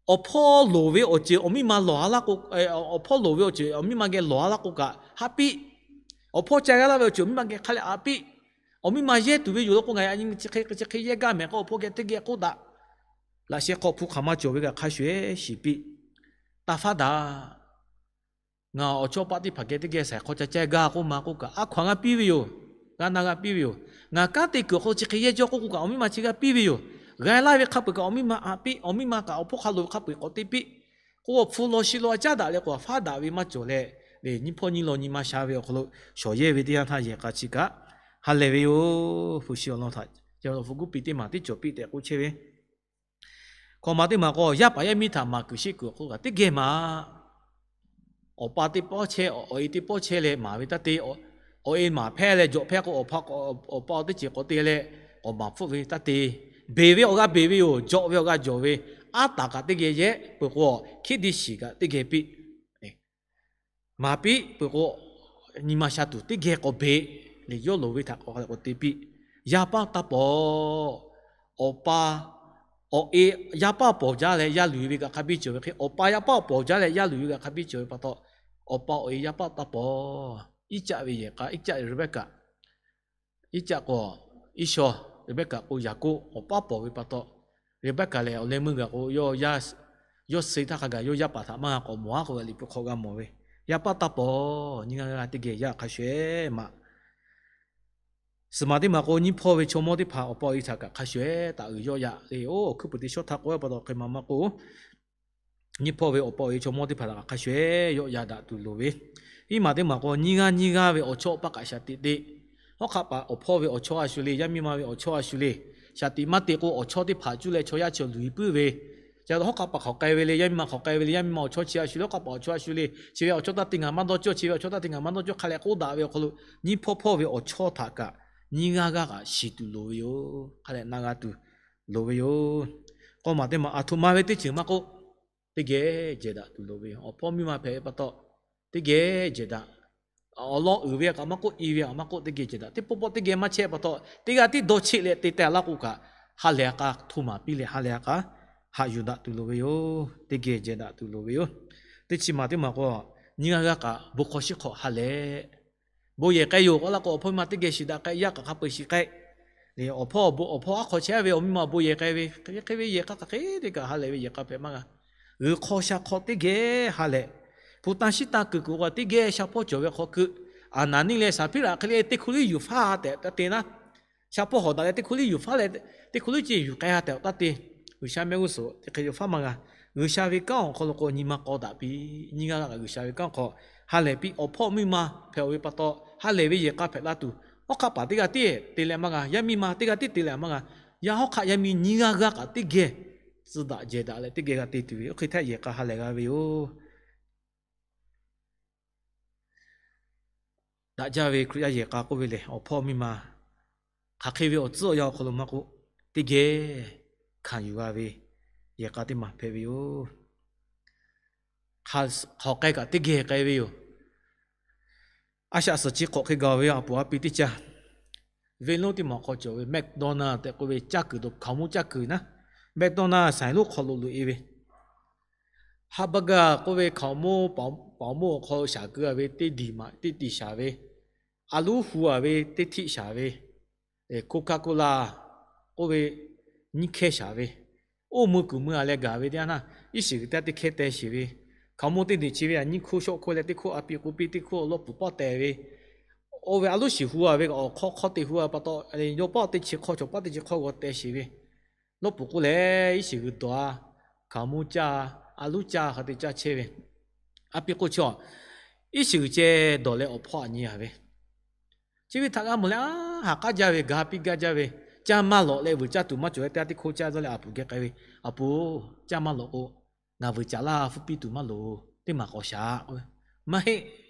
awˬ hpawˇ loˍ ve awˬ ceuˬ awˬ miˇ ma lawˬ a laˇ k'o, awˬ hpawˇ loˍ ve awˬ ceuˬ awˬ miˇ ma geh lawˬ a laˇ k'o kaꞈ haˆ piˇ. Awˬ hpawˇ ca g'a laˇ ve awˬ ceuˬ awˬ miˇ ma geh hk'a leh aꞈ piˇ. Awˬ miˇ ma yehˇ tuˬ ve yoˬ law k'o, ngaˬ chi hk'e yehˇ gaˇ mehˍ k'o, awˬ hpawˇ geh teˇ geh k'oˆ daꞈ. Laꞈ sheh hk'aw hpu hk'aˬ ma cawˬ ve kaꞈ hk'a shuˍ ehˉ shiˍ piˇ. Taˇ faˉ daꞈ. Ngaˬ awˬ chawˇ paˆ teˇ hpaˍ geh teˇ geh shaiˍ hk'aw ca ceh gaˇ k'oˆ ma k'oˆ kaꞈ, a hkaw-anˬ g'a piˇ ve yoˬ. G'a na g'a piˇ ve yoˬ. Ngaˬ kanˉ te kuiˬ awˬ hk'aw lo chi hk'e yehˇ cawˇ k'oˆ k'o kaꞈ, awˬ miˇ ma chi g'a piˇ ve yoˬ. G'a laˇ ve hk'a peu-eˬ kaꞈ awˬ miˇ ma aꞈ piˇ. Awˬ miˇ ma kaꞈ awˬ hpawˇ hk'a loˍ ve hk'a peu-eˬ k'awꞈ te piˇ. K'o, awˬ hpu law shi law a caˉ daꞈ leh k'o, faˉ daꞈ ve maˇ cawˬ leh, nyiˇ hpawˇ nyiˇ law nyi ma sha ve awˬ hk'aw lo shawˍ yehˇ ve teˇ yanˇ htaˇ yehˬ k'a chi kaꞈ ha lehˬ ve yoˬ. Hpu shi awˬ lawn htaꞈ hpu guˉ piˇ teˇ maˬ tiˉ cawˬ piˇ tehꞈ k'oˆ chehˇ ve. Hkawꞈ maˬ teˇ maˬ k'o, yaˇ paˍ yaˇ miˇ htaꞈ maˍ kuiˬ sheˆ kuiˬ awˬ hk'oˆ kaꞈ teˇ geh maˍ. Awˬ pa teˇ pawˆ chehˇ, awˬ e teˇ pawˆ chehˇ leh maˍ ve taˇ te. Awˬ e maˍ hpehˇ leh jawꞈ hpehˇ k'o, awˬ pa awˬ teˇ ceuˬ k'awꞈ te leh k'awꞈ maˍ hpfuhˆ ve taˇ te. Beˬ ve awˬ g'a beˬ ve yoˬ. Jawꞈ ve awˬ g'a jawˬ ve. Aˉ taˍ kaꞈ teˇ geh yehˇ peuˬ k'o, hkiˉ diˇ shiˍ kaꞈ teˇ geh piˇ. Maˍ piˇ peuˬ k'o, nyi ma sha tuˬ teˇ geh k'awꞈ beˬ. Leh yawˇ loˍ ve htaꞈ k'awꞈ k'awꞈ te piˇ. Yaˇ paˇ taˇ pawˍ. Awˬ pa awˬ e yaˇ paˇ pawˍ jaˇ leh yaˇ luˬ ve kaꞈ hk'a biˇ cawˬ ve hk'e, awˬ pa yaˇ paˇ pawˍ jaˇ leh yaˇ luˬ ve kaꞈ hk'a biˇ cawˬ ve pa taw, awˬ pa awˬ e yaˇ paˇ taˇ pawˍ. Iˉcaˆ ve yehˬ k'a, Iˉcaˆ Reˍbehˇkaꞈ, Iˉcaˆ k'o Iˉshaw, Reˍbehˇkaꞈ k'o Yaˍkoˆ, awˬ paˇ pawˍ ve pa taw, Reˍbehˇkaꞈ lehˬ awˬ leh meuˇ gaˬ k'o, yawˇ suh htaˇ hk'a gaˬ yawˇ yaˇ paˍ htaꞈ maˇ g'a k'awꞈ mawˬ a k'o, liꞈ hpu hk'aw g'a mawˬ ve, yaˇ paˇ taˇ pawˍ. Nyiˇ g'aˇ g'aˇ teˇ geh yaˇ hk'a shuˍ ehˉ maˍ. Suhˍ maˬ teˇ maˬ k'o, nyiˇ hpawˇ ve chaw mawˇ teˇ hpaˍ awˬ pa awˬ e htaꞈ kaꞈ hk'a shuˍ ehˉ taꞈ uiˍ yawˆ yaꞈ le. Oˇ hkuiˉ puiˍ teˇ shawˉ htaˇ k'oˆ ve pa taw hk'e maˍ maˇ k'oˆ, nyiˇ hpawˇ ve awˬ pa awˬ e chaw mawˇ teˇ hpaˍ htaꞈ kaꞈ hk'a shuˍ ehˉ yawˆ yaꞈ daꞈ tuˬ loˍ ve. Iˉ maˬ teˇ maˬ k'o, nyiˇ g'aˇ nyiˇ g'aˇ ve awˬ chawˇ awˬ paˇ kaꞈ shaˍ tiꞈ te. Hawˉ hk'aˆ paˍ awˬ hpawˇ ve awˬ chawˇ a shu le, yaˇ miˇ ma ve awˬ chawˇ a shu le. Shaˍ tiꞈ maˇ te k'o, awˬ chawˇ teˇ hpaˍ cuˇ leh chaw yaˇ chi luˬ puiˉ ve. Chi hawˉ hk'aˆ paˍ hk'awꞈ k'ai ve le, yaˇ miˇ ma hk'awꞈ k'ai ve le, yaˇ miˇ ma awˬ chawˇ chi a shu le, hawˉ hk'aˆ paˍ awˬ chawˇ a shu le. Chi ve awˬ chawˇ taˇ te ngaˬ maˇ dawˇ cawˇ, chi ve awˬ chawˇ taˇ te ngaˬ maˇ dawˇ cawˇ hk'a leh k'oˆ daꞈ ve awˬ hk'aw lo, nyiˇ hpawˇ hpawˇ ve awˬ chawˇ htaꞈ kaꞈ nyiˇ g'aˇ g'aˇ kaꞈ shiˍ tuˬ loˍ ve yoˬ. Hk'a leh na g'a tuˬ loˍ ve yoˬ. K'awˇ maˬ teˇ maˬ aˬ htoꞈ ma ve teˇ ceuˬ maˇ k'oˆ, teˇ geh jehˬ daꞈ tuˬ loˍ ve yoˬ. Awˬ hpawˇ miˇ ma hpehꞈ ve pa taw, teˇ geh jehˬ daꞈ. Awˬ lawn uiˍ ve kaꞈ maˇ k'oˆ, i ve kaꞈ maˇ k'oˆ, teˇ geh jehˬ daꞈ. Teˇ pawˆ pawˆ teˇ geh maˇ chehˇ pa taw, teˇ g'aˇ tiˉ dawˇ cheˆ leh te teh laˇ k'o kaꞈ, ha lehˬ a k'a hto maˍ piˇ leh ha lehˬ a k'a haꞈ yuˬ daꞈ tuˬ loˍ ve yoˬ. Teˇ geh jehˬ daꞈ tuˬ loˍ ve yoˬ. Teˇ chi maˬ teˇ maˬ k'o, nyiˇ g'aˇ g'aˇ kaꞈ bon hk'aw shiˉ hk'aw ha lehˬ bon yehˬ k'ai yoˬ k'oˆ laˇ k'o, awˬ hpawˇ miˇ ma teˇ geh shiˍ daꞈ k'ai, yaˇ kaꞈ hk'a peu-eˬ shiˍ k'ai. Awˬ hpawˇ awˬ hpawˇ aˉ hk'aw chehˇ ve awˬ miˇ ma awˬ bon yehˬ k'ai ve, hk'e ve yehˬ k'a hk'aˬ hk'e teˇ kaꞈ ha lehˬ ve yehˬ k'a hpehꞈ maˇ g'a. G'uiˬ hk'aw sha hk'aw teˇ geh ha lehˬ, hpu taˇ shiˉ taˇ kuiˬ kuiˬ k'o teˇ geh sha hpawˇ cawˬ ve hk'aw keu, Aˍnaˍniˆ leh Saˍhpiˉraꞈ hk'e le teˇ hkui liˇ yuˬ faˇ tehꞈ taˇ te naˉ. Sha hpawˇ hawꞈ daꞈ leh teˇ hkui liˇ yuˬ faˇ leh, teˇ hkui liˇ ceh yuˬ k'ai a tehꞈ taˇ te. G'uiˬsha mehˆ g'uˇ suhˍ teˇ hk'e yuˬ faˇ maˇ g'a. G'uiˬsha ve kanˉ awˬ hk'aw lo k'o nyi ma k'aw daꞈ piˇ. Nyiˇ g'aˇ g'aˇ kaꞈ G'uiˬsha ve kanˉ hk'aw ha lehˬ piˇ. Awˬ hpawˇ miˇ ma hpehꞈ-oˬ ve pa taw, ha lehˬ ve yehˬ k'a hpehꞈ la tuˬ, hawˉ hk'aˆ paˍ teˇ g'aˇ tiˉ te leh maˇ g'a. Yaˇ miˇ ma teˇ g'aˇ tiˉ te leh maˇ g'a. Yaˇ hawˉ hk'aˆ yaˇ miˇ nyiˇ g'aˇ g'aˇ kaꞈ teˇ geh tcuh daꞈ jehˬ daꞈ leh teˇ geh g'a te tuˬ ve, oˇ hk'e htaˇ yehˬ k'a ha lehˬ g'a ve yoˬ. Daꞈ jaˇ ve Hkriꞈ yaˇ yehˬ k'a k'oˆ ve lehˬ, awˬ hpawˇ miˇ ma hk'aˬ hk'e ve awˬ tcuhˉ awˬ yanˇ awˬ hk'aw lo maˇ k'oˆ, teˇ geh hkanˍ yuˬ g'a ve yehˬ k'a teˇ maˬ hpehꞈ ve yoˬ. Hk'aˬ k'ai kaꞈ teˇ geh k'ai ve yoˬ. A shaꞈ suhˍ chi hk'awꞈ hk'e gaˬ ve a poˍ a pi teˇ caˇ, venˇ lonˉ teˇ maˬ hk'aw cawˬ ve McDonald tehꞈ k'oˆ ve caˇ kuiˬ, hkaoˍmonˇ caˇ kuiˬ naˉ, McDonald saiˍ lonˉ hk'aw lo loꞈ e ve. Hamburger k'oˆ ve hkaoˍmonˇ, paˍmonˇ awˬ hk'aw shaˍ keu a ve teˇ diˬ maꞈ teˇ tiꞈ shaˍ ve, a luˉ hu a ve teˇ htiˆ shaˍ ve, Coca-Cola k'oˆ ve nyiˇ hkehˇ shaˍ ve, oˇ mui kuiˬ mui a leh gaˬ ve teˇ yanˇ naˆ, iˉ shiˍ g'uiˬ teˇ yanˇ teˇ hkehˇ teh sheˍ ve, hkaoˍmonˇ teˇ diˬ chi ve a nyiˇ hkoˇ shawˆ hkoˇ leh teˇ hkawˇ a piˇ k'oˆ piˇ teˇ hkawˇ lawˇ puˍ pawˆ teh ve, oˇ ve a luˉ shiˍ hu a ve awˬ hk'aw hk'aw te hu a pa taw, yawˇ pawˆ teˇ chi hk'awˇ cawˬ pawˆ teˇ chi hk'awˇ g'aw teh sheˍ ve, lawˇ puˍ k'oˆ leh iˉ shiˍ g'uiˬ dawˬ a, hkaoˍmonˇ caˇ, a luˉ caˇ hk'a te caˇ chehˇ ve, a piˇ k'oˆ chaw, iˉ shiˍ g'uiˬ ceh dawˬ leh awˬ hpawˇ a nyi a ve, chi ve htaꞈ g'a mawˬ leh a, haˍ k'aˉ jaˇ ve, ga piˇ gaˇ jaˇ ve, caˇ maˇ lawꞈ leh vuiˬ caˇ tuˬ maˇ cawˬ leh teˇ g'aˇ teˇ hkoˇ caˇ dawˇ leh a puˍ geh k'ai ve, A puˍ, caˇ maˇ lawꞈ k'o, ngaˬ vuiˬ caˍ laˇ, hpfuhˇ piˇ tuˬ maˇ loˍ, teˇ maˬ k'awꞈ shaˍ k'oˆ ve, Maˇ heˆ,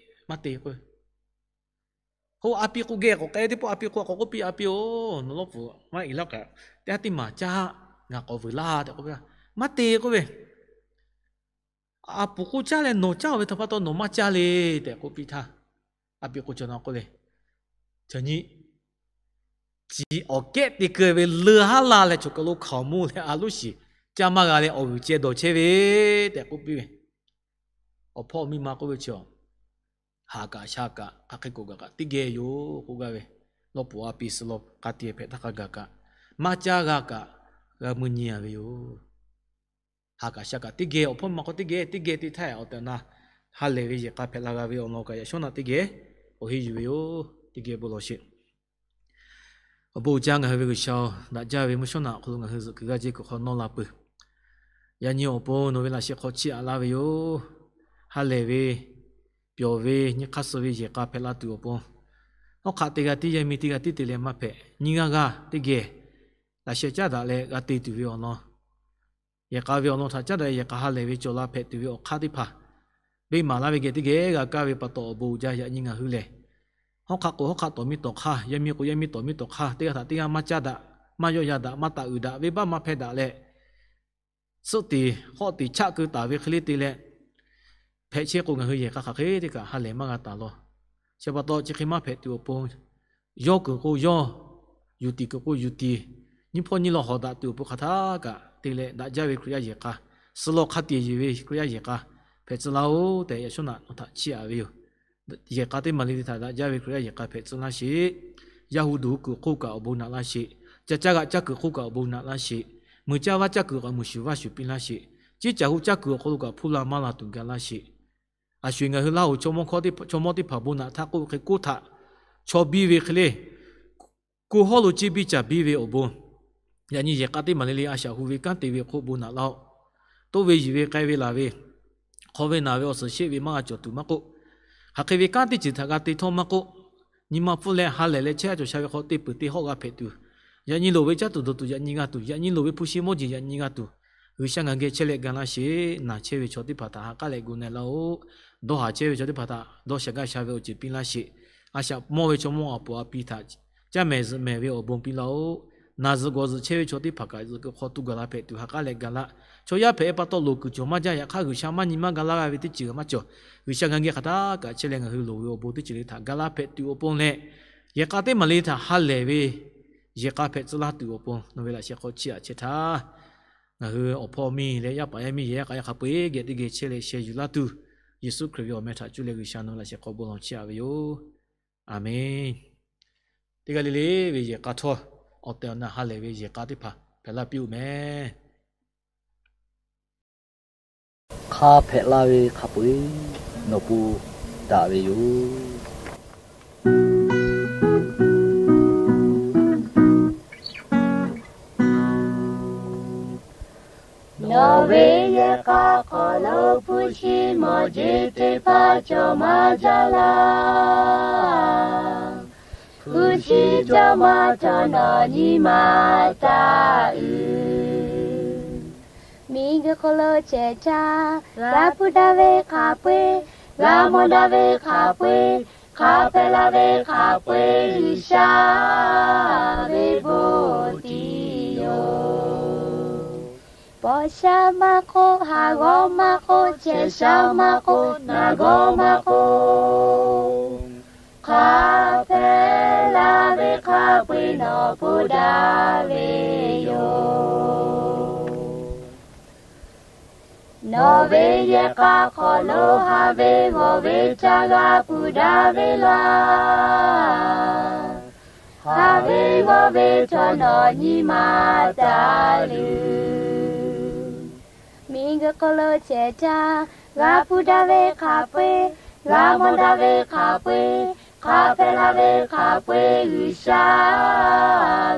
maˇ te k'oˆ ve, Ho a piˇ k'oˆ geh k'awꞈ k'ai teˇ pawˆ a piˇ k'oˆ a k'awꞈ k'oˆ piˇ, A piˇ-oˬ, nawˬ lawˇ puˍ maˇ e laˇ kaꞈ, teˇ g'aˇ teˇ maˬ caˇ, ngaˬ k'awꞈ vuiˬ laˇ tehꞈ k'oˆ piˇ. Maˇ te k'oˆ ve, A puˍ k'oˆ caˇ leh nawˬ caˇ ve htaꞈ pa taw nawˬ maˇ caˇ le tehꞈ k'oˆ piˇ htaˇ, a piˇ k'oˆ chaw na k'oˆ le, Chaw nyi, chi awˬ kehˉ te keu ve leu haˉ la leh choˬ kaˬ lo hkaoˍmonˇ leh a luˉ shiˍ caˇ maˇ g'a leh awˬ g'uiˬ ceh dawˬ chehˇ ve tehꞈ k'oˆ piˇ ve, awˬ hpawˇ miˇ ma k'oˆ ve chi, Haˍ kaꞈ sha kaꞈ hk'aˬ hk'e k'oˆ gaˬ kaꞈ teˇ geh yoˬ k'oˆ gaˇ ve, lawˇ puˍ a piˇ suh law k'a te hpehꞈ htaˇ hk'a gaˬ kaꞈ, maˇ caˇ g'a kaꞈ g'a mui nyi a ve yoˬ. Haˍ kaꞈ sha kaꞈ teˇ geh, awˬ hpawˇ miˇ ma k'o teˇ geh teˇ geh te htaˇ, awˬ tehˬ awˬ na ha lehˬ ve yehˬ k'a hpehꞈ la g'a ve awˬ lawn kaꞈ yaꞈ shawˉ naꞈ teˇ geh awˬ heˆ yuˬ ve yoˬ. Teˇ geh bon lawˬ sheˍ. Awˬ bon uiˍ jaˇ ngaˬ hui ve G'uiˬsha-oˬ, daꞈ jaˇ ve mvuhˇ shawˉ naꞈ awˬ hk'aw lo ngaˬ hui zuhꞈ kuiˬ g'aˇ jehˇ kuiˬ hk'aw nawˇ la peuˬ. Yaꞈ nyi awˬ pon nawˬ ve laꞈ sheh hk'aw chiˇ aꞈ laˇ ve yoˬ. Ha lehˬ ve, pyawˬ ve, nyi hk'aˇ suh ve yehˬ k'a hpehꞈ la tuˬ awˬ pon, hawˉ hk'aˆ teˇ g'aˇ tiˉ yaˇ miˇ teˇ g'aˇ tiˉ te leh maˇ hpehꞈ, nyiˇ g'aˇ g'aˇ teˇ geh laꞈ sheh caˉ daꞈ leh g'a te tuˬ ve awˬ lawn, yehˬ k'a ve awˬ lawn htaꞈ caˉ daꞈ yehˬ k'a ha lehˬ ve cawˬ la hpehꞈ tuˬ ve awˬ hk'aˇ teˇ hpaˍ, venˇ maˍ laˇ ve geh teˇ geh g'a kaˇ ve pa taw awˬ bon uiˍ jaˇ. Yaꞈ nyi ngaˬ hui lehˬ, hawˉ hk'aˆ k'o hawˉ hk'aˆ tawˍ miˇ tawˍ hk'aˇ, yaˇ miˇ k'o yaˇ miˇ tawˍ miˇ tawˍ hk'aˇ, teˇ g'aˇ htaꞈ teˇ g'aˇ maˇ caˇ daꞈ, maˇ yawˆ yan daꞈ, maˇ taˍ uiˍ daꞈ, venˇbaˆ maˇ hpehˇ daꞈ leh, suhˆ tiˍ hawˆ tiˍ chaˆ keu taˍ ve hk'e le te leh, hpehꞈ chehˇ k'o ngaˬ hui yehˬ k'a hk'aˬ hk'e te kaꞈ ha lehˬ maˇ g'a taˍ law. Chi pa taw chi hk'e maˇ hpehꞈ tuˬ awˬ pon, yawˇ kuiˬ k'o yawˇ, yuˬ tiˍ kuiˬ k'o yuˬ tiˍ, nyiˇ hpawˇ nyiˇ law hawˍ daꞈ tuˬ awˬ pon hk'aˬ htaˇ kaꞈ te leh daꞈ jaˇ ve Hkriꞈ yaˇ yehˬ k'a, suh law hk'a tiˍ yeˬ ve Hkriꞈ yaˇ yehˬ k'a hpehꞈ tcuh laˇ-oˬ tehꞈ yaꞈ shawˉ naꞈ nawˬ htaꞈ chiˇ aꞈ ve yoˬ. Yehˬ k'a teˇ maˬ le le htaꞈ daꞈ jaˇ ve Hkriꞈ yaˇ yehˬ k'a hpehꞈ tcuh laˇ sheˍ. Yaˇ hu duˬ hu kuiˬ hk'oˆ kaꞈ awˬ bon naꞈ laˇ sheˍ. Ca caˇ g'aꞈ caˇ kuiˬ hk'oˆ kaꞈ awˬ bon naꞈ laˇ sheˍ. Muiˬ caˇ vaˇ caˇ kuiˬ kaꞈ muiˬ shuˍ vaˇ shuˍ piˇ laˇ sheˍ. Ciˉ caˬ hu caˇ kuiˬ awˬ hk'aw lo kaꞈ hpuˇ la maˇ la tuˬ ga laˇ sheˍ. A sho-eˬ ngaˬ hui Laˇ huˍ chaw mawˇ hkawˇ teˇ hpaˍ, chaw mawˇ teˇ hpaˍ bon naꞈ htaˇ k'oˆ ve hk'e, koˇ htaꞈ chaw biˇ ve hk'e le, koˇ hawˉ lo ciˇ biˇ caˬ biˇ ve awˬ bon, yaꞈ nyi yehˬ k'a teˇ maˬ le le a shaꞈ hu ve kanˉ te ve hk'oˆ bon naꞈ laˇ-oˆ. Toˇ ve yiˬ ve k'ai ve laˬ ve, hk'aw ve naˬ ve awˬ suhˍ sheˆ ve maˇ g'a cawˬ tuˬ maˇ k'oˆ, hk'aˬ hk'e ve kanˉ teˇ ceuˬ htaꞈ g'a te htawˇ maˇ k'oˆ, nyi ma pfuhˇ leh ha lehˬ leh chehˇ a cawˬ sha ve hk'aw te peuˬ te hawˆ g'a hpehꞈ tuˬ, yaꞈ nyi loˍ ve caˇ tuˬ dawˬ tuˬ yaꞈ nyi g'a tuˬ, yaꞈ nyi loˍ ve hpu shi mawˇ jeˬ yaꞈ nyi g'a tuˬ, G'uiˬsha ngaˬ geh chehˇ leh ga laˇ sheˍ. Naˬ chehˇ ve chaw teˇ hpaˍ htaꞈ ha k'aˉ leh gu na laˇ-oˆ. Dawˇ haˍ chehˇ ve chaw teˇ hpaˍ htaꞈ dawˇ sha gaˇ sha ve awˬ ceuˬ piˇ laˇ sheˍ. A shaꞈ mawˇ ve chaw mawˇ a puˍ a pi htaꞈ caˇ mehˍ zuhꞈ mehˍ ve awˬ bon piˇ laˇ-oˆ. Naˬ zuhꞈ g'awˬ zuhꞈ chehˇ ve chaw teˇ hpaˍ kaꞈ zuhꞈ kuiˬ hk'aw tuˬ gaˬ la hpehꞈ tuˬ ha k'aˉ leh ga laˇ. Chaw yaˇ hpehꞈ ve pa taw loˍ kuiˬ cawˬ maˇ jaˇ. Yaꞈ hk'aˇ G'uiˬsha maˇ nyi maˇ ga laˇ g'a ve teˇ ceuˬ maˇ cawˬ. G'uiˬsha ngaˬ geh hk'aˬ htaˇ kaꞈ chehˇ leh ngaˬ hui loˍ ve awˬ bon teˇ ceuˬ le htaꞈ ga laˇ hpehꞈ tuˬ awˬ pon leh, yehˬ k'a teˇ maˬ le htaꞈ ha lehˬ ve yehˬ k'a hpehꞈ tcuh laˇ tuˬ awˬ pon nawˬ ve laꞈ sheh hk'aw chiˇ aꞈ chehˇ htaˇ, ngaˬ hui awˬ hpawˇ miˇ leh yaˇ paˍ yaˇ miˇ yehˬ yaˇ k'a yaˇ hk'a peu-eˬ geh teˇ geh chehˇ leh sheh yuˬ laˇ tuˬ, Yeˍsuˆ Hkriꞈ ve awˬ meh htaꞈ cuˇ leh G'uiˬsha nawˬ ve laꞈ sheh hk'aw bon lawˬ chiˇ aꞈ ve yoˬ. Aˬmenˍ. Teˇ g'aˇ le le ve yehˬ k'a htawˇ, awˬ tehˬ awˬ na ha lehˬ ve yehˬ k'a teˇ hpaˍ hpehꞈ laˇ piˇ-oˆ mehˍ. Hk'a hpehꞈ la ve hk'a peu-eˬ nawˬ pu daꞈ ve yoˬ. Nawˬ ve yehˬ k'a hk'aw lo hpu shi mawˇ jeˬ teˇ hpaˍ cawˬ maˇ jaˇ laˇ. Hpu shi cawˬ maˇ cawˬ nawˬ nyi ma taˇ uiˍ. Miˬguiˬ hk'aw lo cehˬ caˇ g'a hpuˇ daꞈ ve hk'a peu-eˬ, g'a mawˬ daꞈ ve hk'a peu-eˬ, hk'a hpehꞈ la ve hk'a peu-eˬ G'uiˬsha ve bon tiˉ yoˬ. Paw sha maˇ k'oˆ, haˍ g'awˇ maˇ k'oˆ, cehˬ sha maˇ k'oˆ, naˍ gawˇ maˇ k'oˆ, hk'a hpehꞈ la ve hk'a peuˬ nawˬ hpu daꞈ ve yoˬ. Nawˬ ve yehˬ k'a hk'aw lo haꞈ ve g'awˬ ve htaꞈ g'a hpu daꞈ ve laˇ. Haꞈ ve g'awˬ ve htawˇ nawˬ nyi ma taˍ luˬ. Miˬguiˬ hk'aw lo chehˇ htaˇ, g'a hpu daꞈ ve hk'a peu-eˬ, g'a mawˬ daꞈ ve hk'a peu-eˬ, hk'a hpehꞈ la ve hk'a peu-eˬ G'uiˬsha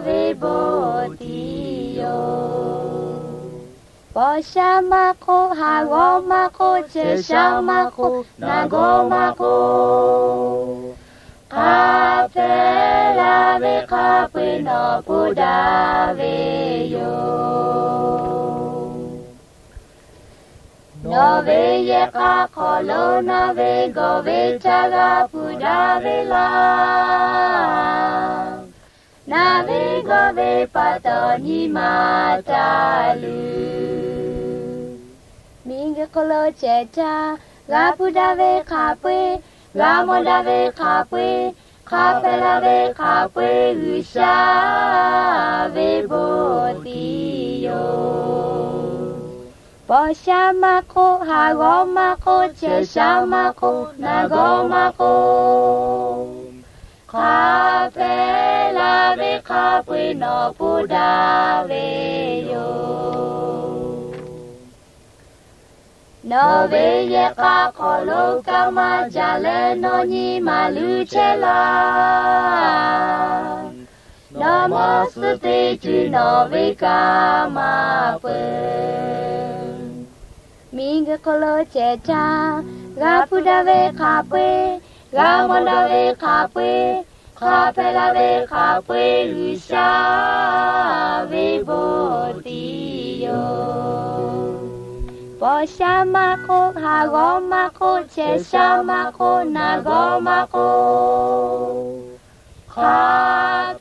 ve bon tiˍ yoˬ. Paw sha maˇ k'oˆ, haˍ g'awˇ maˇ k'oˆ, chehˇ sha maˇ k'oˆ, naˬ gawˇ maˇ k'oˆ, hk'a hpehꞈ la ve hk'a peu-eˬ nawˬ hpu daꞈ ve yoˬ. Nawˬ ve yehˬ k'a hk'aw lo naˬ ve gawˬ ve htaꞈ g'a hpu daꞈ ve laˇ. Naˬ ve gawˬ ve pa taw nyi ma taˍ luˬ. Miˬguiˬ hk'aw lo chehˇ htaˇ, g'a hpu daꞈ ve hk'a peu-eˬ, g'a mawˬ daꞈ ve hk'a peu-eˬ, hk'a hpehꞈ la ve hk'a peu-eˬ G'uiˬsha ve bon tiˍ yoˬ. Paw sha maˇ k'oˆ, haˍ g'awˇ maˇ k'oˆ, chehˇ sha maˇ k'oˆ, naˬ gawˇ maˇ k'oˆ, hk'a hpehꞈ la ve hk'a peu-eˬ nawˬ hpu daꞈ ve yoˬ. Nawˬ ve yehˬ k'a hk'aw lo kaˇ maˇ jaˇ leh nawˬ nyi ma luˬ chehˇ laˇ. Nawˬ maˇ suh teˇ ceuˬ nawˬ ve kaˇ maˇ peuˬ. Miˬguiˬ hk'aw lo chehˇ htaˇ, g'a hpu daꞈ ve hk'a peu-eˬ, g'a mawˬ daꞈ ve hk'a peu-eˬ, hk'a hpehꞈ la ve hk'a peu-eˬ G'uiˬsha ve bon tiˍ yoˬ. Paw sha maˇ k'oˆ, haˍ g'awˇ maˇ k'oˆ, chehˇ sha maˇ k'oˆ, naˬ gawˇ maˇ k'oˆ, hk'a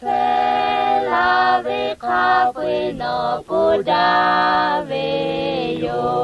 hpehꞈ la ve hk'a peu-eˬ nawˬ hpu daꞈ ve yoˬ.